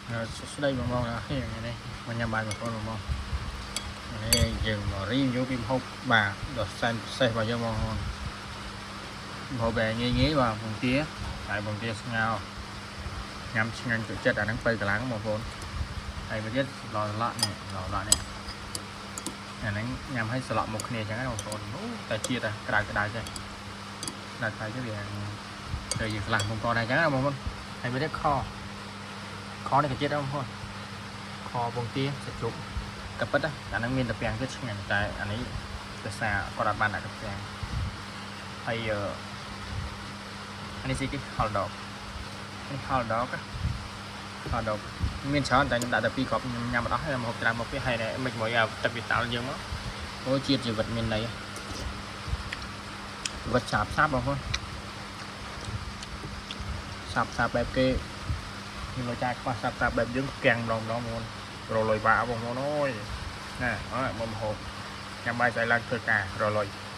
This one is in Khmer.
សួស្តីបងប្អូនអរគ្នាថ្ងៃនេះមកញ៉ាំបាយបងប្អូនបងប្អូននេះយើងមក review ពីម្ហូបបាទដ៏សែនពិសេសរបស់យើងបងប្អូនម្ហូបបែបងាយងាយបាទពងទាហើយពងទាស្ងោរញ៉ាំឆ្ងាញ់ជក់ចិត្តអាហ្នឹងបើកម្លាំងបងប្អូនហើយមួយទៀតសម្លត្រឡក់នេះសម្លត្រឡក់នេះអាហ្នឹងញ៉ាំឲ្យស្លក់មកគ្នាអញ្ចឹងណាបងប្អូនអូតែជាតិក្តៅក្តៅចេះក្តៅក្តៅចេះវាទៅយើងខ្លះបងប្អូនដែរអញ្ចឹងណាបងប្អូនហើយមួយទៀតខខនេះក៏ជាតិដែរបងប្អូន ខពងទាសាច់ជ្រូកក៏ពិតណាអាហ្នឹងមានតែពាំងទៀតឆ្ងាញ់តែអានេះដោយសារគាត់អត់បានដាក់កាំងហើយអឺអានេះស្អីគេ hot dog នេះ hot dog hot dog មានច្រើនតែខ្ញុំដាក់តែពីរគ្រាប់ខ្ញុំញ៉ាំអត់អស់ហើយមកហូបច្រើនមកពីហើយមិនមួយទឹកវិតាល់យើងមកអូជាតិជីវិតមានន័យជីវិតឆាបឆាបបងប្អូនសាប់សាប់បែបគេខ្ញុំលោកចាខ្វះសាប់សាប់បែបយើងកាំងម្ដងម្ដងបងប្អូន រលុយបាបងប្អូនអើយណាអើមកហូបញ៉ាំបាយស្អែកឡើងធ្វើការរលុយ។